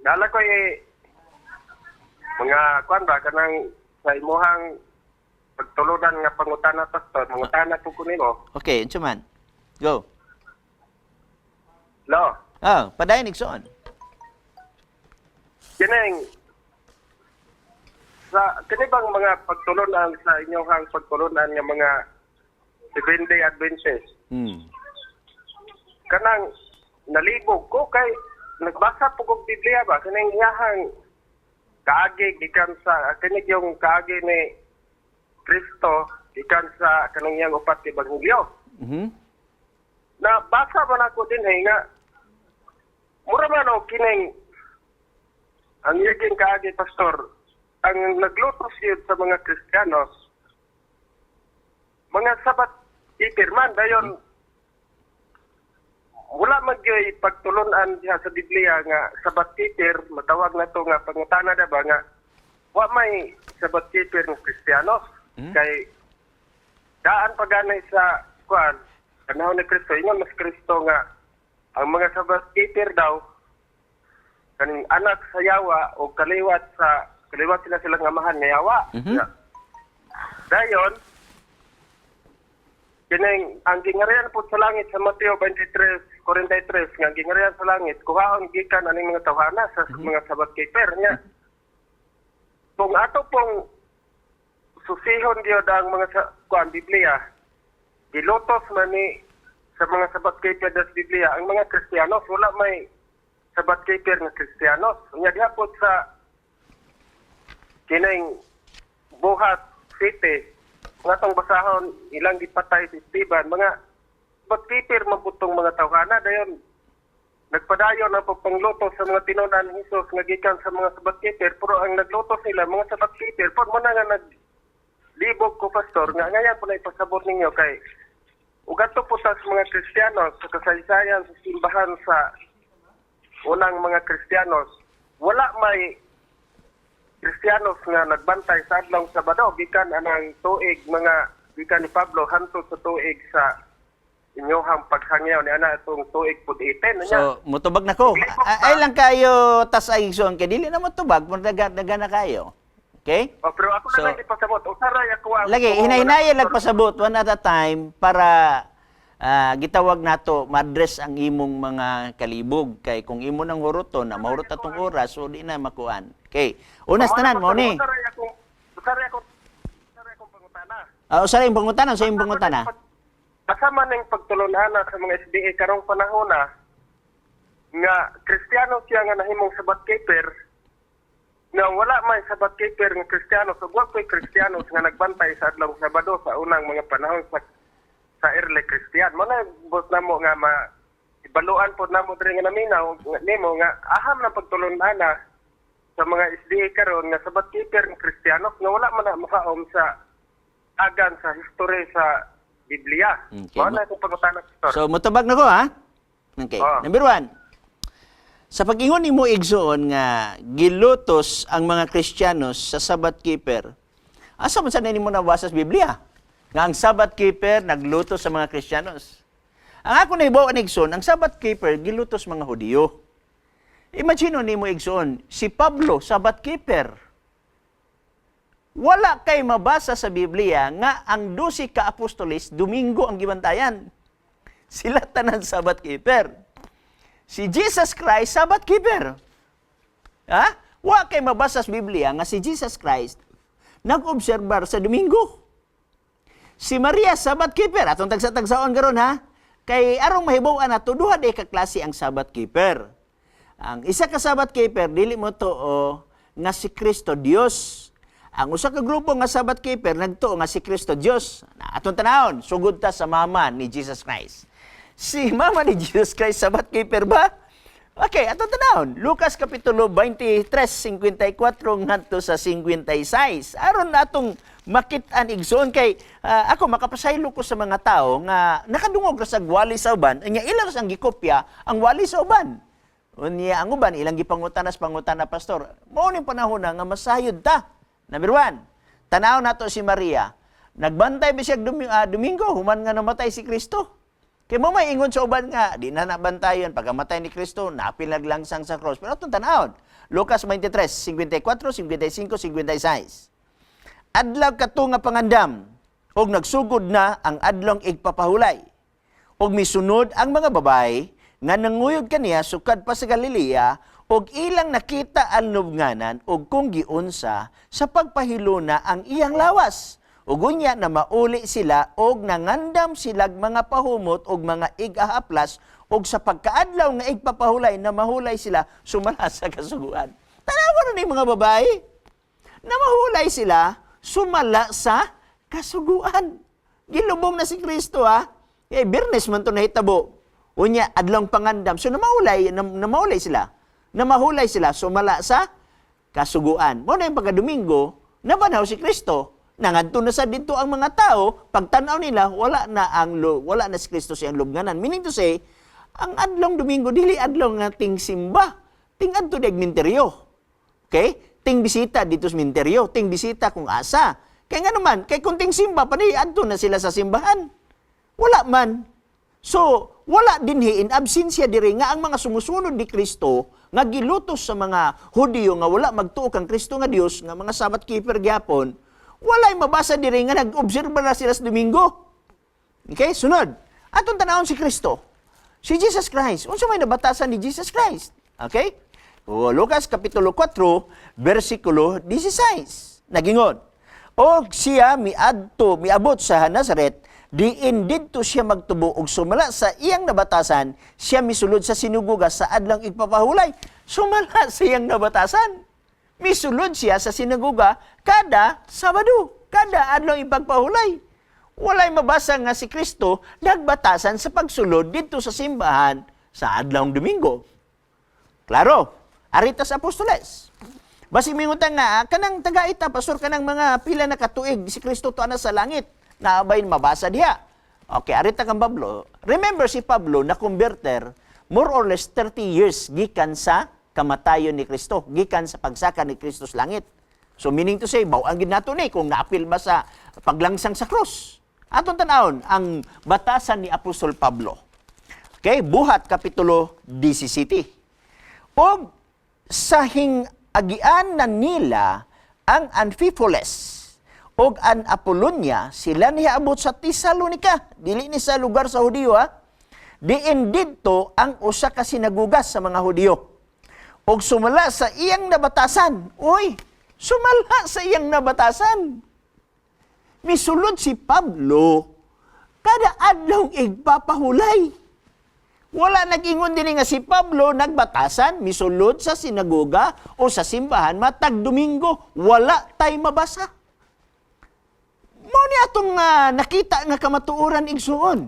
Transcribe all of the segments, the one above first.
Dala ko eh, mga kuan ba kanang sa imuhang pagtulunan nga pangutana, pastor, mangutana po ko nimo. Okay, unsa man? Go. Lo, Ah, padayon, igsoon. Kining sa kini bang mga pagtulunan sa inyong pagtulunan nga mga Seventh Day Adventist, kanang nalibog ko kay nagbasa po kog Biblia ba, kining iyahang kaagi gikan sa kini yung kaagi ni Kristo gikan sa kanang iyang upat ka ebanghelyo. Na basa man ako din eh, nga mura man og kining ang iyang kaagi, pastor, ang naglutos yun sa mga Kristiyanos, mga Sabbath keeper man. Dayon wala magyoy pagtulunan diha sa Biblia nga Sabbath keeper matawag na to nga pangutana na ba nga wa may Sabbath keeper ng Kristiyanos kay daan pa ganay sa kuan panahon ni Kristo. Ingon mas Kristo nga ang mga Sabbath keeper daw kaning anak sa yawa o kaliwat sa kaliwat sila silang amahan nga yawa. Yeah. Dayon kining ang gingarian po sa langit sa Mateo 23:43 nga ang gingarian sa langit kuhaon gikan aning mga tawhana sa mga Sabbath keeper niya. Kung ato pong susihon gyud ang mga sa kuan Biblia, gilutos man ni sa mga Sabbath keeper sa Biblia ang mga Kristiyanos. Wala may Sabbath keeper nga Kristiyanos. Unya diha pod sa kining Buhat City nga atong basahon, ilang gipatay si Esteban, mga Sabbath keeper man pud tong mga tawhana. Dayon nagpadayon ang pagpanglutos sa mga tinunan ni Jesus nga gikan sa mga Sabbath keeper, pero ang naglutos nila mga Sabbath keeper pod mo na nga naglibog ko, pastor, nga ngayon po na ipasabot ninyo kay ugato po sa mga Kristiyanos sa kasaysayan sa simbahan, sa unang mga Kristiyanos, wala may Kristiyanos nga nagbantay sa adlaw Sabado gikan anang tuig mga gikan ni Pablo hantod sa tuig sa inyohang paghangyaw ni ana itong tuig pud 18 nya. So, mutubag na ko. Ay lang kayo tas ay igsoon kay dili na motubag, mo daga daga na kayo. Okay? Oh, pero ako na So, lang ipasabot. Usaray ako ang Lagi hinay-hinay lang pasabot, one at a time, para gitawag nato ma-address ang imong mga kalibog kay kung imo nang huruton na mahurot atong oras, so di na makuan. Okay. Unas tanan mo ni. Usaray akong pangutana. Usaray imong pangutana, sa imong pangutana. Asa man ang pagtulon-ana sa mga SDA karong panahon na nga Kristiyano siya nga nahimong Sabbath keeper, nga wala may Sabbath keeper nga Kristiyano, so wa ko'y Kristiyano nga nagbantay sa adlaw Sabado sa unang mga panahon sa early Christian? Mo na bot namo nga ma ibaluan pod namo diri nga naminaw nga nimo nga aham na pagtulon-ana sa mga SDA karon nga Sabbath keeper nga Kristiyano nga wala man na makaom sa agan sa history sa Biblia. Okay. Mao na akong pangutana, pastor. So, mutubag na ko, ha? Okay. Ah. Number 1. Sa pag-ingon nimo, igsoon, nga gilutos ang mga Kristiyanos sa Sabbath keeper, asa man sa nimo nabasa sa Biblia nga ang Sabbath keeper naglutos sa mga Kristiyanos? Ang ako nahibaw, igsoon, ang Sabbath keeper gilutos mga Hudiyo. Imagine nimo, igsoon, si Pablo, Sabbath keeper. Wala kay mabasa sa Biblia nga ang 12 ka apostoles Domingo ang gibantayan. Sila tanan Sabbath keeper. Si Jesus Christ, Sabbath keeper. Ha? Wa kay mabasa sa Biblia nga si Jesus Christ nag-obserbar sa Domingo. Si Maria, Sabbath keeper. Atong tagsa-tagsaon karon ha. Kay arong mahibaw-an nato, duha day ka klase ang Sabbath keeper. Ang isa ka Sabbath keeper dili mo tuo nga si Kristo Dios. Ang usa ka grupo nga Sabbath keeper nagtuo nga si Kristo Dios. Na, atong tanawon, sugod ta sa mama ni Jesus Christ. Si mama ni Jesus Christ, Sabbath keeper ba? Okay, atong tanawon. Lucas Kapitulo 23:54 ngadto sa 56. Aron natong makit-an, igsoon, kay ako makapasaylo ko sa mga tao nga nakadungog ra sa wali sa uban, nya ilang sang gikopya ang wali sa uban. Unya ang uban ilang gipangutanas pangutana, "Pastor, mao ning panahon na nga masayod ta." Number 1, tanaw nato si Maria. Nagbantay ba siya Domingo human nga namatay si Kristo? Kay mo may ingon sa uban nga, di na nabantayon, pagkamatay ni Kristo, naapil naglangsang sa cross. Pero atong tanawon, Lucas 23, 54, 55, 56. Adlaw kato nga pangandam, og nagsugod na ang adlong igpapahulay. Og misunod ang mga babae nga nanguyod kaniya sukad pa sa Galilea og ilang nakita ang lubnganan og kung giunsa sa pagpahiluna ang iyang lawas. Ug unya na mauli sila og nangandam silag mga pahumot og mga igahaplas og sa pagkaadlaw nga igpapahulay na mahulay sila sumala sa kasuguan. Tanawa na ni mga babae na mahulay sila sumala sa kasuguan. Gilubong na si Kristo ha. Eh, Biyernes man to nahitabo. Unya, adlong pangandam. So, namahulay sila. Namahulay sila, sumala sa kasuguan. Mao na yung pagka-Domingo, nabanaw si Kristo. Nangadto na sa dito ang mga tao, pagtanaw nila, wala na si Kristo siyang lubnganan. Meaning to say, ang adlong Domingo dili adlong nga ting simba, ting adto dag minteryo. Okay? Ting bisita dito sa minteryo, ting bisita kung asa. Kay nga naman, kay kung ting simba pa ni adto na sila sa simbahan. Wala man. So, wala dinhi in absentia diri nga ang mga sumusunod ni Kristo nga gilutos sa mga Hudiyo nga wala magtuo kang Kristo nga Dios nga mga Sabbath keeper gyapon, walay mabasa diri nga nag-obserba na sila sa Domingo. Okay, sunod. Atong tanawon si Kristo. Si Jesus Christ. Unsa may nabatasan ni Jesus Christ? Okay? O, Lucas Kapitulo 4, versikulo 16. Nagingon. Og siya miadto, miabot sa Nazaret, diin didto siya magtubo og sumala sa iyang nabatasan, siya misulod sa sinagoga sa adlong igpapahulay. Sumala sa iyang nabatasan. Misulod siya sa sinagoga kada Sabado, kada adlong ipagpahulay. Walay mabasa nga si Kristo nagbatasan sa pagsulod didto sa simbahan sa adlong Domingo. Klaro, aritas apostoles. Basi mingutan nga, kanang taga-ita, pastor, kanang mga pila na katuig, si Kristo tuwa na sa langit, naabay mabasa diha. Okay, arita kang Pablo. Remember si Pablo na converter, more or less 30 years gikan sa kamatayon ni Kristo, gikan sa pagsaka ni Kristo sa langit. So meaning to say, bawaan gid nato ni kung naapil ba sa paglangsang sa krus. Atong tan-awon ang batasan ni Apostol Pablo. Okay, Buhat Kapitulo 17. Og sa hingagian na nila ang Amphipolis og ang Apollonia, sila niabot sa Tesalonica, dili ni sa lugar sa Hudiyo ha. Diin didto ang usa ka sinagugas sa mga Hudiyo. Og sumala sa iyang nabatasan. Uy, sumala sa iyang nabatasan. Misulod si Pablo kada adlaw igpapahulay. Wala nag-ingon din nga si Pablo nagbatasan, misulod sa sinagoga o sa simbahan matag Domingo, wala tay mabasa. Mao ni atong nakita nga kamatuoran, igsuon.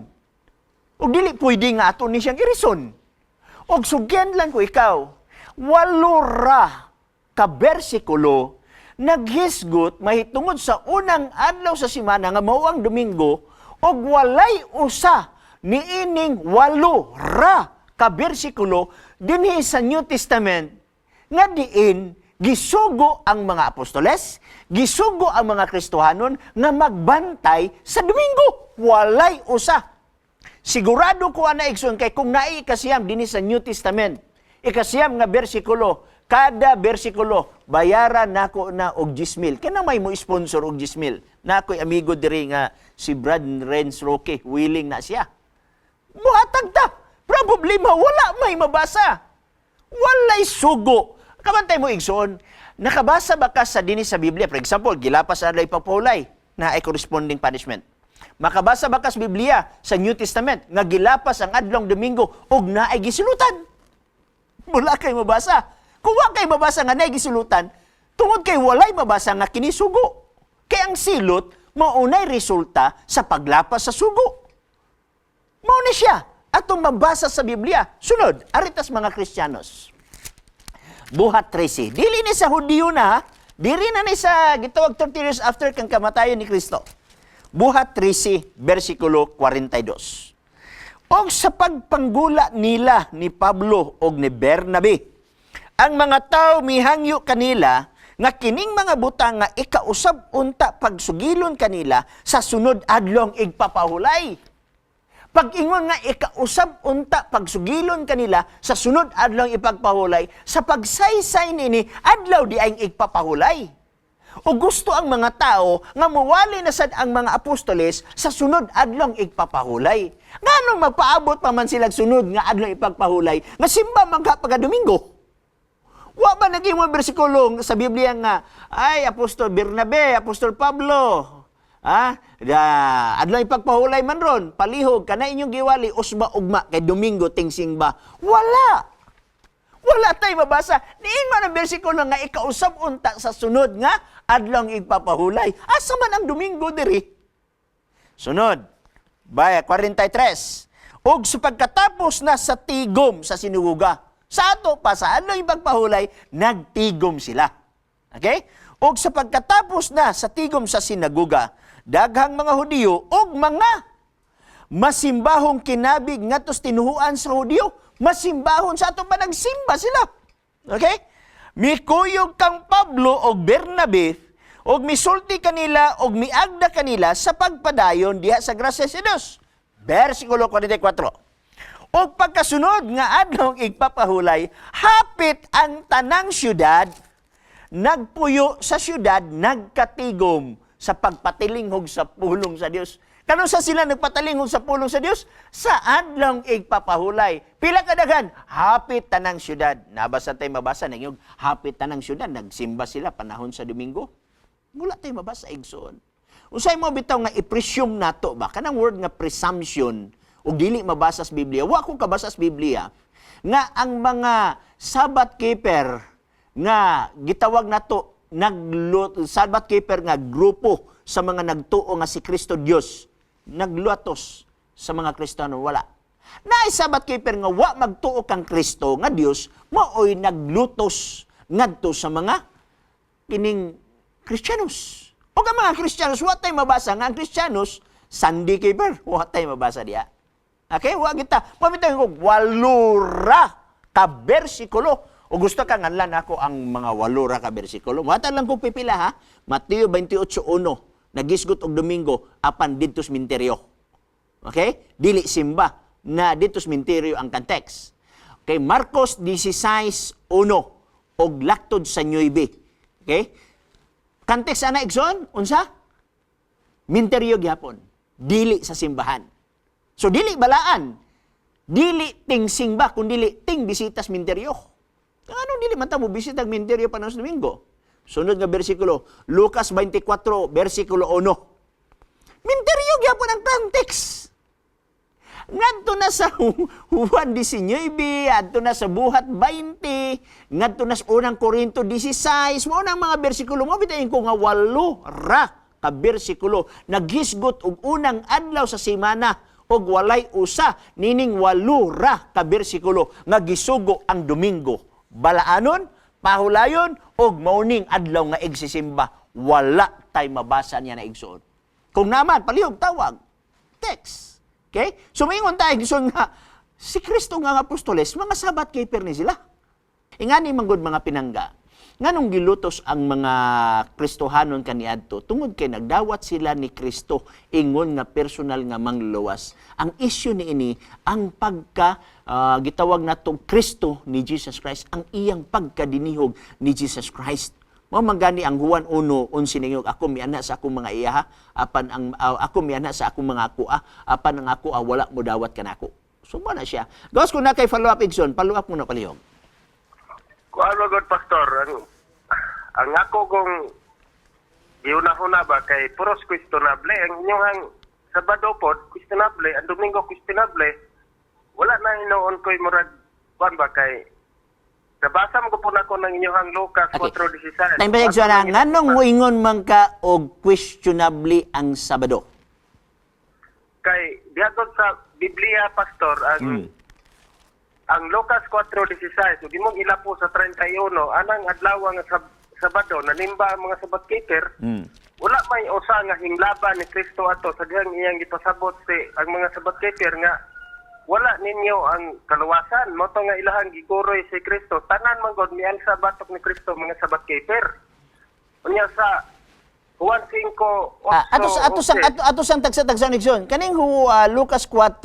Ug dili pwede nga ato ni siyang irison. Og sugyan lang ko ikaw, 8 ra ka bersikulo naghisgot mahitungod sa unang adlaw sa simana nga mao ang Domingo og walay usa niining 8 ra ka bersikulo dinhi sa New Testament nga diin gisugo ang mga apostoles, gisugo ang mga Kristohanon nga magbantay sa Domingo. Walay usa. Sigurado ko ana, igsoon, kay kung naay 9 dinhi sa New Testament, 9 nga bersikulo, kada bersikulo bayaran nako na og 10,000. Kana may mo sponsor og 10,000. Nakoy amigo diri nga si Brad Renz Roque, willing na siya. Muhatag ta. Pero problema, wala may mabasa. Walay sugo. Kabantay mo, igsoon, nakabasa ba ka sa dinhi sa Biblia? For example, gilapas ang pagpahulay na ay corresponding punishment. Makabasa ba ka sa Biblia sa New Testament nga gilapas ang adlong Domingo ug naay gisilutan? Wala kay mabasa. Kung wa kay mabasa nga naay gisilutan, tungod kay walay mabasa nga kinisugo. Kay ang silot maunay resulta sa paglapas sa sugo. Mao ni siya atong mabasa sa Biblia. Sunod, aritas mga Kristiyanos. Buhat 13. Dili ni sa Hudiyo na, ha? Dili na ni sa gitawag 30 years after kang kamatayon ni Kristo. Buhat 13, versikulo 42. Og sa pagpanggula nila ni Pablo og ni Bernabe, ang mga tao mihangyo kanila nga kining mga butang nga ikausab unta pagsugilon kanila sa sunod adlong igpapahulay. Pag-ingon nga ikausab unta pagsugilon kanila sa sunod adlaw ipagpahulay, sa pagsaysay nini adlaw di ay igpapahulay. O gusto ang mga tao nga muwali na sad ang mga apostoles sa sunod adlong igpapahulay. Nganong magpaabot pa man sila sunod nga adlong ipagpahulay, nga simba man ka pagka Domingo? Wa ba naging mga bersikulo sa Biblia nga, ay, Apostol Bernabe, Apostol Pablo, ah, da, adlaw ipagpahulay man ron, palihog, kana inyong giwali, usba ugma, kay Domingo tingsing ba? Wala! Wala tay mabasa. Niin man ang bersikulo nga ikausab unta sa sunod nga adlong igpapahulay. Asa man ang Domingo diri? Sunod, baya 43. Og sa pagkatapos na sa tigom sa sinagoga, sa ato pa sa adlaw ipagpahulay, nagtigom sila. Okay? Og sa pagkatapos na sa tigom sa sinagoga, daghang mga Hudiyo og mga masimbahong kinabig ngadto sa tinuhuan sa Hudiyo, masimbahon sa ato pa nagsimba sila. Okay? Mikuyog kang Pablo og Bernabe og misulti kanila og miagda kanila sa pagpadayon diha sa grasya sa Dios. Versikulo 44. Og pagkasunod nga adlong igpapahulay, hapit ang tanang syudad nagpuyo sa syudad, nagkatigom sa pagpatilinghog sa pulong sa Dios. Kanus-a sila nagpatilinghog sa pulong sa Dios? Sa adlong igpapahulay. Pila kadaghan? Hapit tanang syudad. Nabasa tayo mabasa nang hapit tanang syudad nagsimba sila panahon sa Domingo. Wala tayo mabasa, igsoon. Unsay mo bitaw nga i-presume nato ba kanang word nga presumption ug dili mabasa sa Biblia? Wa ko kabasa sa Biblia nga ang mga Sabbath keeper nga gitawag nato naglut Sabbath keeper nga grupo sa mga nagtuo nga si Kristo Dios nagluatos sa mga Kristiyano, wala. Naay Sabbath keeper nga wa magtuo kang Kristo nga Dios, maoy naglutos ngadto sa mga kining Kristiyanos. O ang mga Kristiyanos, wa tay mabasa nga ang Kristiyanos Sunday keeper, wa tay mabasa diha. Okay, wa kita. Mabitaw ko 8 ra ka bersikulo. O gusto ka nganlan ako ang mga 8 ra ka bersikulo. Muhatag lang kong pipila ha. Mateo 28:1. Nagisgot og Domingo apan didto sa minteryo. Okay? Dili simba na didto sa minteryo ang context. Okay, Marcos 16:1 og laktod sa 9. Okay? Context ana, igsoon, unsa? Minteryo gyapon. Dili sa simbahan. So dili balaan. Dili ting singba kun dili ting bisita sa minteryo. Ano dili man ta mo bisita ang minteryo panahon sa Domingo? Sunod nga bersikulo, Lucas 24 versikulo 1. Minteryo gyapon ang context. Ngadto na sa Juan 19, adto na sa Buhat 20, ngadto na sa unang Korinto 16, mao nang mga bersikulo mo bitayin ko nga 8 ra ka bersikulo naghisgot og unang adlaw sa semana og walay usa nining 8 ra ka bersikulo nga gisugo ang Domingo. Balaanon, pahulayon og mauning adlaw nga igsisimba, wala tay mabasa niya na, igsoon. Kung naman, palihog tawag, text. Okay? So maingon tayo, igsoon, nga si Kristo nga apostoles, mga Sabbath keeper ni sila. Ingani manggod, mga pinangga, nganong gilutos ang mga Kristohanon kaniadto? Tungod kay nagdawat sila ni Kristo ingon nga personal nga mangluwas. Ang issue ni ini ang pagka gitawag nato Kristo ni Jesus Christ, ang iyang pagkadinihog ni Jesus Christ. Mao man gani ang Juan 1:11 ninyo, "Ako miana sa akong mga iyaha, apan ang ako miana sa akong mga akoa, apan ang ako wala modawat kanako." So mo na siya. Gawas ko na kay follow up, igsoon, follow up mo na palihog. Kuan god, Pastor, ang ako kong giuna-huna ba kay puros questionable ang inyong Sabado pod questionable, ang Domingo questionable. Wala na hinuon ko'y murag kuan ba kay nabasa mo ko po nako ng inyong Lucas 4:16. Time ba, igsoon, na nganong moingon man ka og questionable ang Sabado? Kay diha sa Biblia, Pastor, ang ang Lucas 4:16 ug imong ilapo sa 31 anang adlaw nga Sabado nanimba ang mga Sabbath keeper, wala may usa nga hinglaban ni Kristo ato sa dihang iyang gipasabot si ang mga Sabbath keeper nga wala ninyo ang kaluwasan mo to nga ilahang giguroy si Kristo. Tanan man gud mialsa batok ni Kristo mga Sabbath keeper. Unya sa Juan 5, 8, Ah, ato sang ato sang tagsa-tagsa, Nixon. Kaning Lucas 4,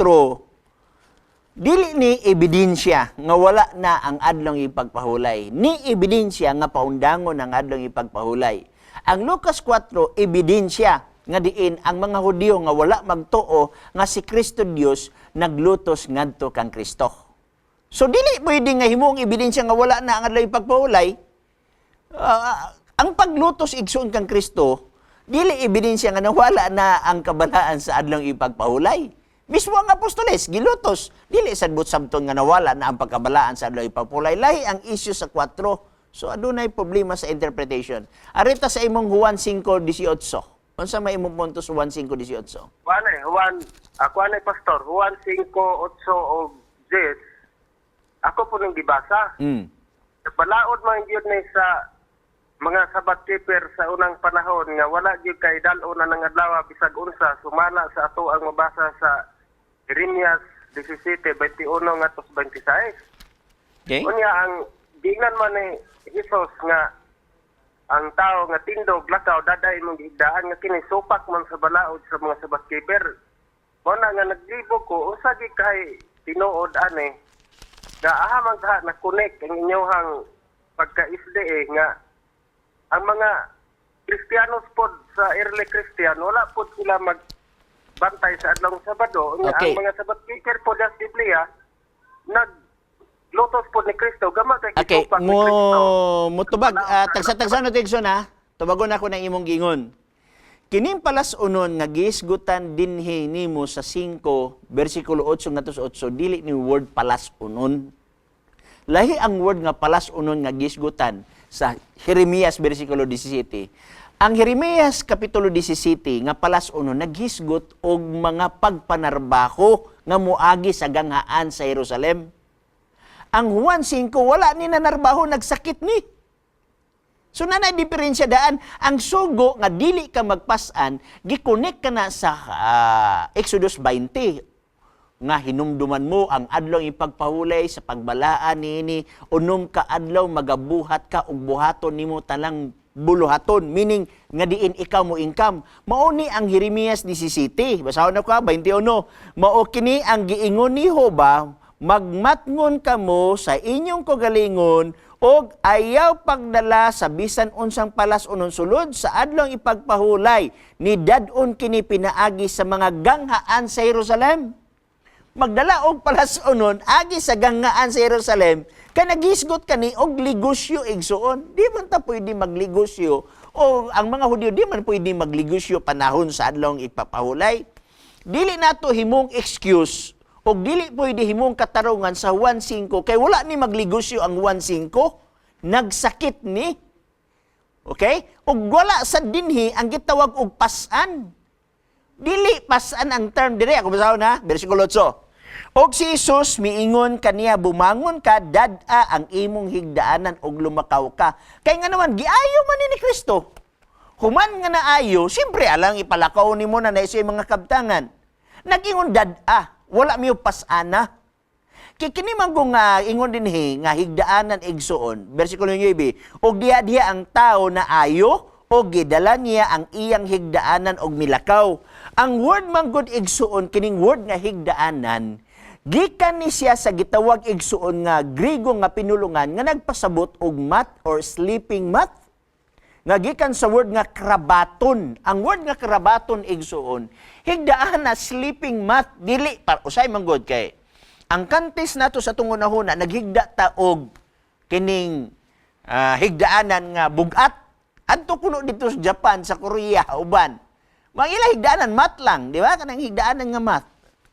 dili ni ebidensya nga wala na ang adlong ipagpahulay. Ni ebidensya nga paundangon ang adlong ipagpahulay. Ang Lucas 4, ebidensya nga diin ang mga Hudiyo nga wala magtuo nga si Kristo Dios naglutos ngadto kang Kristo. So dili pwede nga himong ebidensya nga wala na ang adlong ipagpahulay. Ang paglutos, igsoon, kang Kristo, dili ebidensya nga nawala na ang kabalaan sa adlong ipagpahulay. Mismo ang apostoles gilutos, dili sad buot sabton nga nawala na ang pagkabalaan sa adlong ipagpahulay. Lahi ang issue sa 4. So adunay problema sa interpretation. Arita sa imong Juan 5:18. Unsa may imong punto sa Juan 5:18? Juan eh, Juan, ako anay, Pastor, Juan 5, 8 o 10. Ako po nang gibasa. Balaod man gyud ni sa mga Sabbath keeper sa unang panahon nga wala gyud kay dal-on na ng adlaw bisag unsa, sumala sa ato ang mabasa sa Jeremias 17:21 ngadto sa 26. Unya ang giingnan man ni Jesus nga ang tao nga tindog lakaw daday imong gihigdaan, nga kini supak man sa balaod sa mga Sabbath keeper. Mao na nga naglibog ko unsa gi kay tinuod ani nga aha man ka na connect ang inyong pagka SDA nga ang mga Kristiyanos pod sa early Christian, wala pod sila magbantay sa adlong Sabado. Unya, ang mga Sabbath keeper pod sa Biblia naglutos pod ni Kristo gama kay gisupak ni mo Kristo. Mutubag, tagsa-tagsa no, Tigson, ha. Tubagon ako ng imong gingon. Kining palas-unon nga gihisgutan dinhi nimo sa 5 bersikulo 8 ngadto sa 8, dili ni word palas-unon. Lahi ang word nga palas-unon nga gihisgutan sa Jeremias bersikulo 17. Ang Jeremias kapitulo 17 nga palas-unon naghisgot og mga pagpanarbaho nga moagi sa ganghaan sa Jerusalem. Ang Juan 5, wala ni nanarbaho, nagsakit ni. So na diferensya daan. Ang sugo nga dili ka magpasan, gikonek ka na sa Exodus 20 nga hinumduman mo ang adlaw ipagpahulay sa pagbalaan niini, 6 ka adlaw magabuhat ka og buhaton nimo talang buluhaton, meaning nga diin ikaw mo income. Mao ni ang Jeremias 17, basahon ako ha, 21: "Mao kini ang giingon ni Jehova, magmatngon kamo sa inyong kagalingon og ayaw pagdala sa bisan unsang palas-unon sulod sa adlong ipagpahulay. Ni dad-on kini pinaagi sa mga ganghaan sa Jerusalem." Magdala og palas-unon agi sa ganghaan sa Jerusalem kay nagisgot kani og ligosyo, igsuon. Di man ta pwede magligosyo o ang mga Hudyo di man pwede magligosyo panahon sa adlong ipapahulay. Dili nato himong excuse og dili pwede himong katarungan sa Juan 5 kay wala ni magligosyo ang Juan 5, nagsakit ni. Okay? Ug wala sa dinhi ang gitawag og pasan. Dili pasan ang term dire. Ako basahon ha, bersikulo 8. "Og si Jesus miingon kaniya, 'Bumangon ka, dad-a ang imong higdaanan ug lumakaw ka.'" Kay nga naman giayo man ni Kristo. Human nga naayo, siyempre alang ipalakaw nimo na na mga kabtangan. Nag-ingon dad-a, wala miyo pasana. Kay kini man kung nga ingon dinhi nga higdaanan, igsuon, bersikulo 9, "Og diha diha ang tao na ayo o gidala niya ang iyang higdaanan og milakaw." Ang word man gud, igsuon, kining word nga higdaanan, gikan ni siya sa gitawag, igsuon, nga Grigo nga pinulungan nga nagpasabot og mat or sleeping mat nga gikan sa word nga krabaton. Ang word nga krabaton, igsuon, higdaan na sleeping mat, dili par usay man gud kay ang kantis nato sa tungod na naghigda ta og kining higdaanan nga bugat. Adto kuno dito sa Japan, sa Korea, uban. Mga ila higdaanan mat lang, di ba? Kanang higdaanan nga mat.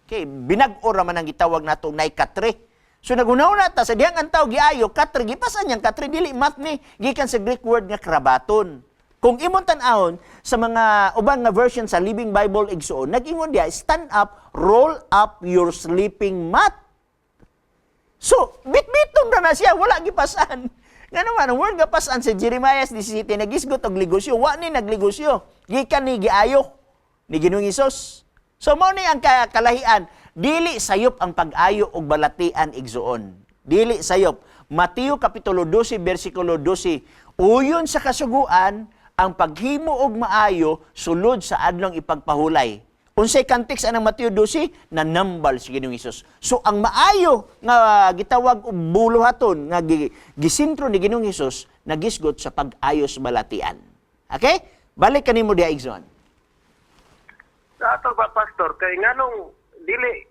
Okay, binag-o ra man ang gitawag nato nay katre. So nagunaw ta sa dihang ang tao giayo katre, gipasan niyang katre, dili mat ni, gikan sa Greek word nga krabaton. Kung imong tan-awon sa mga uban nga version sa Living Bible, igsuon, nag-ingon diya, "Stand up, roll up your sleeping mat." So, bitbiton ra na siya, wala gipasan. Nga naman, ang word nga pasan sa Jeremiah 17, nagisgot og ligosyo, wa ni nagligosyo. Gikan ni giayo ni Ginoong Hesus. So, mao ni ang kalahian. Dili sayop ang pag-ayo og balatian, igsuon. Dili sayop. Mateo Kapitulo 12, versikulo 12, uyon sa kasuguan, Ang paghimo og maayo sulod sa Adlong Ipagpahulay. Unsay context anang Mateo 12? Nanambal si Ginoong Hesus. So ang maayo nga gitawag og buluhaton nga gisentro ni Ginoong Hesus nagisgot sa pag-ayos balatian. Okay? Balik kanimo diha, Igsoon. Sa ato ba, Pastor, kay nganong dili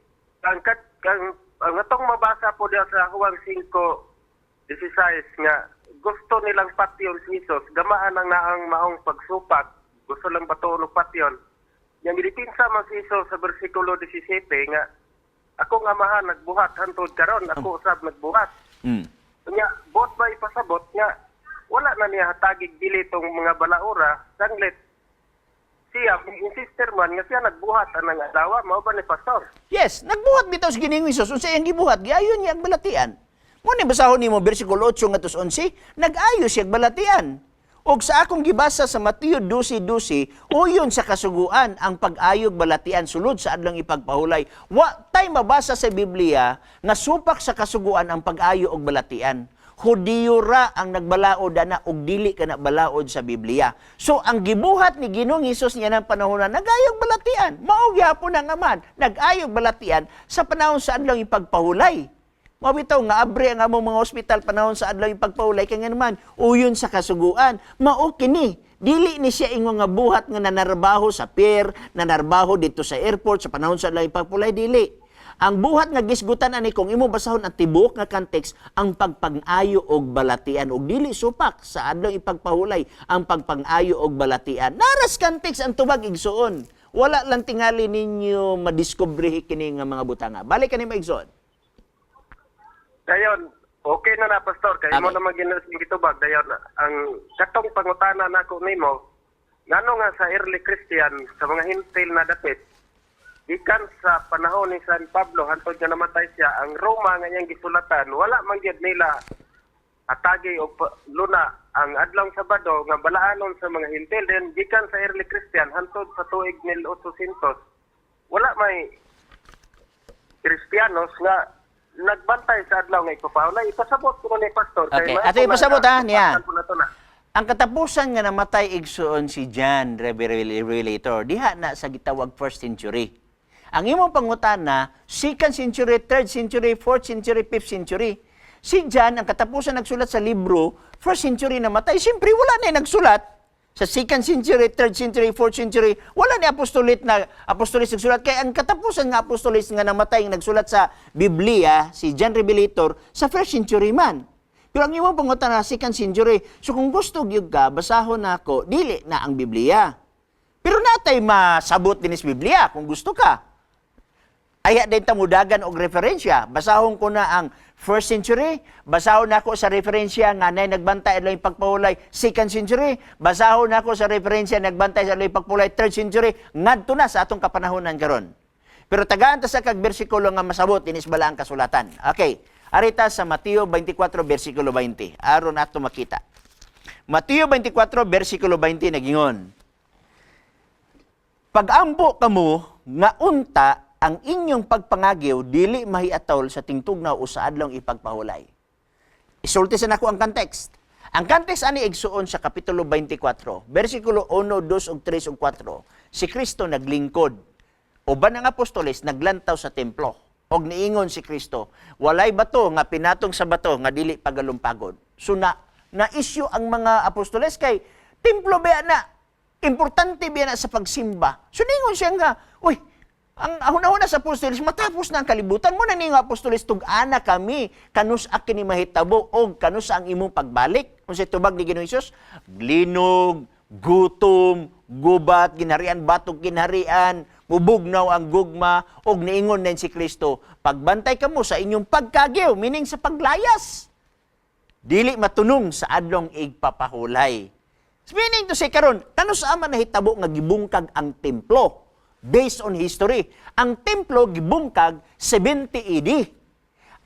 ang kat ang atong mabasa po diha sa Juan 5:16 nga gusto nilang patyon si Jesus, gamaan ang naang maong pagsupak, gusto lang batuon og patyon. Yang gidipinsa man si Jesus sa bersikulo 17 nga akong Amahan nagbuhat hantod karon, ako usab nagbuhat. Nya bot ba ipasabot nga wala na niya hatagig dili tong mga balaura, sanglit siya insister man nga siya nagbuhat anang adlaw? Mao ba ni, Pastor? Yes, nagbuhat bitaw si Ginoong Hesus. Unsa iyang gibuhat? Giayon niya ang balatian. Mo ni basahon nimo bersikulo 8 ngadto sa 11, nag-ayo siya og balatian. Og sa akong gibasa sa Mateo 12:12, uyon sa kasuguan ang pag-ayog balatian sulod sa Adlong Ipagpahulay. Wa tay mabasa sa Biblia nga supak sa kasuguan ang pag-ayo og balatian. Hudiyo ra ang nagbalaod ana og dili ka na balaod sa Biblia. So ang gibuhat ni Ginoong Hesus niya ng panahon na nagayog balatian. Mao gyapon ang Amahan, nag-ayog balatian sa panahon sa Adlong Ipagpahulay. Mao bitaw nga abre ang among mga ospital panahon sa Adlaw Ipagpahulay kay naman uyon sa kasuguan. Mao kini, dili ni siya ingon nga buhat nga nanarbaho sa pier, nanarbaho dito sa airport sa panahon sa Adlaw Ipagpahulay, dili. Ang buhat nga gisgutan ani, kung imo basahon ang tibuok nga context, ang pagpang-ayo og balatian og dili supak sa Adlaw Ipagpahulay ang pagpang-ayo og balatian. Naras context ang tubag, igsuon. Wala lang tingali ninyo madiskubre kini nga mga butanga. Balik kani mo, igsuon. Dayon, okay na na, Pastor, kay mo naman ginas gitubag. Dayon, ang katong pangutana nako nimo, ngano nga sa early Christian, sa mga Hintil na dapit, gikan sa panahon ni San Pablo hantod nga namatay siya, ang Roma nga iyang gisulatan, wala man gyud nila atagi og luna ang adlawng Sabado nga balaanon sa mga Hintil. Then gikan sa early Christian hantod sa tuig 1800, wala may Kristiyanos nga nagbantay sa Adlaw nga Ipapahulay. Ipasabot ko ni Pastor. Okay. Kay Ato ipasabot, ha, niya. ko na to na. Ang katapusan nga namatay, igsuon, si John Revelator, diha na sa gitawag first century. Ang imong pangutana, second century, third century, fourth century, fifth century. Si John, ang katapusan nagsulat sa libro, first century namatay. Siyempre, wala na yung nagsulat. Sa second century, third century, fourth century, wala ni apostolit na apostolis nagsulat. Kaya ang katapusan nga apostolis nga namatay nga nagsulat sa Biblia, si John Revelator, sa first century man. Pero ang imong pangutana, second century. So kung gusto gyud ka, basahon nako, dili na ang Biblia. Pero natay masabot din sa Biblia kung gusto ka. Aya din ta mudagan og referensya. Basahon ko na ang first century, basahon nako sa referensya nga nay nagbantay adlaw pagpahulay second century, basahon nako sa referensya nagbantay sa adlaw pagpahulay third century, ngadto na sa atong kapanahonan karon. Pero tagaan ta sa kag bersikulo nga masabot inis bala ang kasulatan. Okay. Arita sa Mateo 24 bersikulo 20. Aron ato makita. Mateo 24 bersikulo 20 nagingon: "Pagampo kamo nga unta ang inyong pagpangagiw dili mahiatol sa tingtugnaw o sa Adlong Ipagpahulay." Isulti sa nako ang context. Ang context ani, igsuon, sa kapitulo 24, bersikulo 1, 2 ug 3 ug 4. Si Kristo naglingkod. Uban ang apostoles naglantaw sa templo. Og niingon si Kristo, "Walay bato nga pinatong sa bato nga dili pagalumpagon." So na na-issue ang mga apostoles kay templo ba na, importante ba na sa pagsimba. So niingon siya nga, "Uy, ang ahuna-huna sa apostoles, matapos na ang kalibutan mo na ni nga apostoles, tug-ana kami, kanus kini mahitabo og kanus ang imong pagbalik?" Kung sa tubag ni Ginoong Hesus, linog, gutom, gubat, ginharian, batog ginharian, mubugnaw ang gugma, og niingon din si Kristo, "Pagbantay kamo sa inyong pagkagiw," meaning sa paglayas, dili matunong sa Adlong Igpapahulay. Meaning to say karon, kanus ama nahitabo nga gibungkag ang templo? Based on history, ang templo gibungkag 70 AD.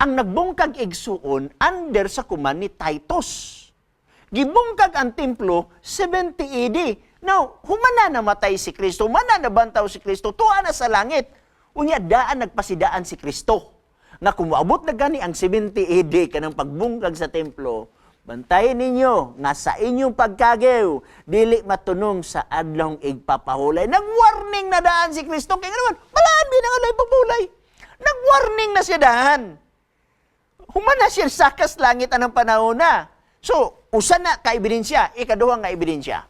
Ang nagbungkag, igsuon, under sa command ni Titus. Gibungkag ang templo 70 AD. Now, humana namatay si Kristo, humana nabantaw si Kristo, tuwa na sa langit. Unya daan nagpasidaan si Kristo nga kung moabot na gani ang 70 AD kanang pagbungkag sa templo, Bantayan ninyo nga sa inyong pagkagew dili matunong sa adlong igpapahulay. Nag-warning na daan si Kristo kay naman balaan bi nga adlaw pagpahulay. Nag-warning na siya daan. Human na siya sakas langit anang panahon na. So, usa na ka ebidensya, ikaduha nga ebidensya.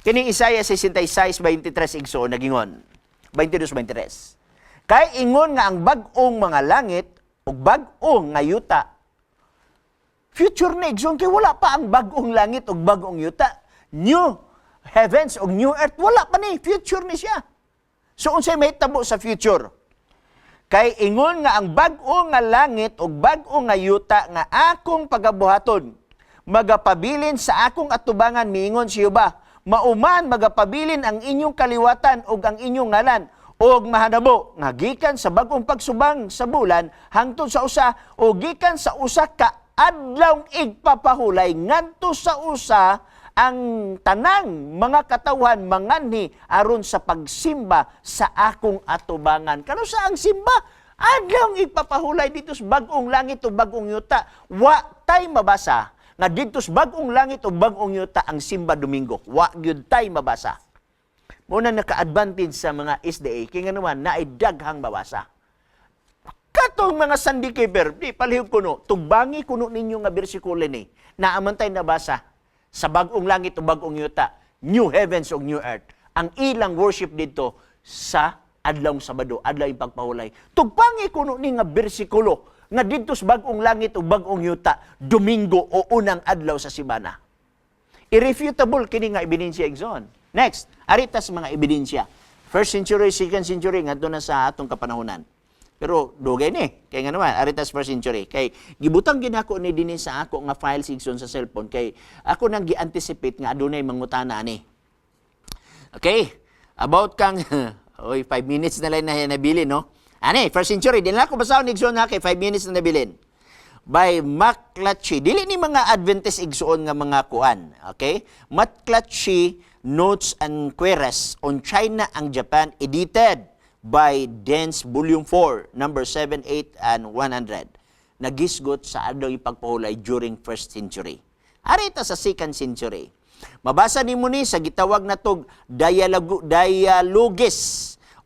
Kining Isaiah 66:23, igsoon, nagingon. 22:23. Kay ingon nga ang bag-ong mga langit ug bag-ong nga yuta. Future na, igsoon, kay wala pa ang bag-ong langit ug bag-ong yuta. New heavens ug new earth, wala pa ni, future ni siya. So unsay mahitabo sa future? Kay ingon nga ang bag-o nga langit ug bag-o nga yuta nga akong pagabuhaton magapabilin sa akong atubangan, miingon si Jehova. Mauman magapabilin ang inyong kaliwatan ug ang inyong ngalan, ug mahanabo nga gikan sa bag-ong pagsubang sa bulan hangtod sa usa o gikan sa usa ka adlaw igpapahulay ngadto sa usa, ang tanang mga katawhan manganhi aron sa pagsimba sa akong atubangan. Kano sa ang simba? Adlaw igpapahulay dito sa bag-ong langit o bag-ong yuta. Wa tay mabasa nga dito sa bag-ong langit o bag-ong yuta ang simba Domingo. Wa gyud tay mabasa. Muna naka-advantage sa mga SDA kay nga naman naay daghang mabasa. Katong mga Sunday keeper, di palihog kuno, tugbangi kuno ninyo nga bersikulo ni, naaman tay nabasa sa bag-ong langit o bag-ong yuta, new heavens o new earth. Ang ilang worship dito sa adlawng Sabado, adlaw pagpahulay. Tugpangi kuno ni nga bersikulo nga didto sa bag-ong langit o bag-ong yuta, Domingo o unang adlaw sa simana. Irrefutable kini nga ebidensya, igsoon. Next, arita sa mga ebidensya. First century, second century, ngadto na sa atong kapanahonan. Pero dugay ni, kay nga naman, arita sa first century. Kay gibutang ginako ni dinhi sa ako nga files, igsoon, sa cellphone kay ako nang gi-anticipate nga adunay mangutana ani. Okay, about kang, oy, 5 minutes na lang na nabilin, no? Ani, first century, di na ako basahon, igsoon, ha, kay 5 minutes na nabilin. By McClatchy. Dili ni mga Adventist, igsoon, nga mga kuan. Okay? McClatchy Notes and Queries on China and Japan, edited by Dance, Volume 4, number 7, 8, and 100. Nagisgot sa adlaw ipagpahulay during first century. Arita sa second century. Mabasa nimo ni sa gitawag na tog Dialogues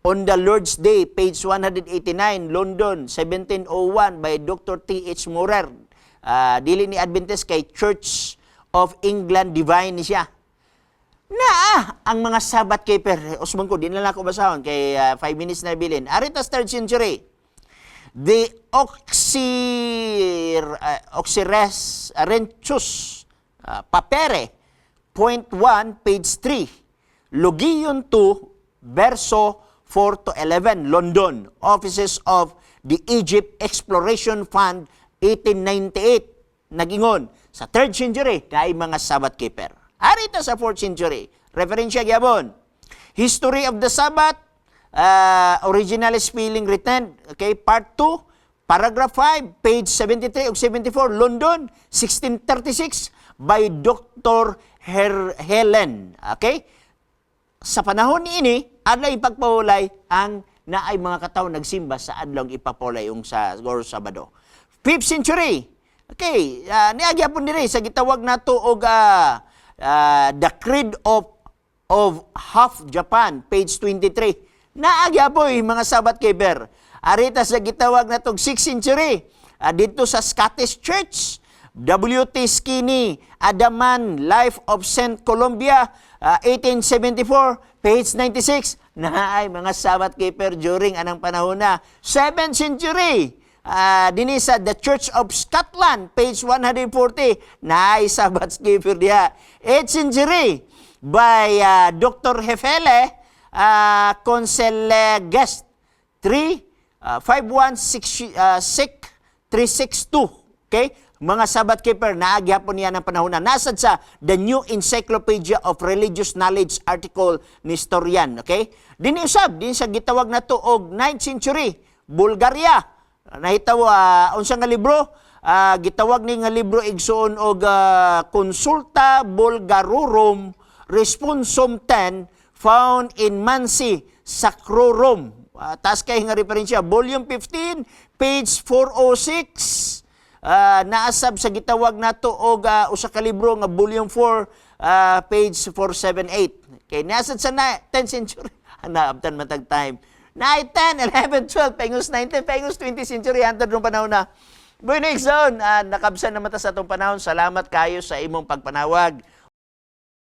on the Lord's Day, page 189, London, 1701, by Dr. T.H. Maurer. Dili ni Adventist kay Church of England Divine ni siya. Naa ang mga Sabbath keeper. Usbon ko, di na lang ako basahon kay 5 minutes na bilin. Arita third century. The Oxyrhynchus Papere, point 1, page 3. Logion 2, verso 4 to 11, London. Offices of the Egypt Exploration Fund, 1898. Nagingon, sa third century, naay mga Sabbath keeper. Arita sa 4th century. Referensya gyapon. History of the Sabbath, original spelling written, okay, part 2, paragraph 5, page 73 ug 74, London, 1636, by Dr. Helen. Okay? Sa panahon niini, adlaw ipagpahulay ang naay mga katao nagsimba sa adlaw ipapahulay yung sa or Sabado. 5th century. Okay, niagya po diri sa gitawag nato og The Creed of Half Japan, page 23. Naagya po mga Sabbath keeper. Arita sa gitawag natog 6th century. Dito sa Scottish Church, W.T. Skinny, Adaman, Life of St. Columbia, 1874, page 96. Naay mga Sabbath keeper during anang panahon na. 7th century, dinhi sa The Church of Scotland, page 140, naay Sabbath keeper diha. 8th century, by Dr. Hefele, Guest, 3, 516, 6, 362. Okay? Mga Sabbath keeper, naagyapon niya ng panahon na. Nasad sa The New Encyclopedia of Religious Knowledge article ni Storian. Okay? Dinhi usab, din sa gitawag na to og 9th century, Bulgaria. Nahitaw, unsa nga libro? Gitawag ni nga libro, igsuon, og Consulta Bulgarorum Responsum 10 found in Mansi Sacrorum. Taas kay nga referensya, volume 15, page 406. Naasab sa gitawag nato og usa ka libro nga volume 4, page 478. Kay nasad sa na 10th century. Naabtan man tag time. 9, 10, 11, 12, pengos 19, pengos 20th century, hantod rong panahon na. Buenos Zone, nakabsan naman ta sa atong panahon. Salamat kayo sa imong pagpanawag.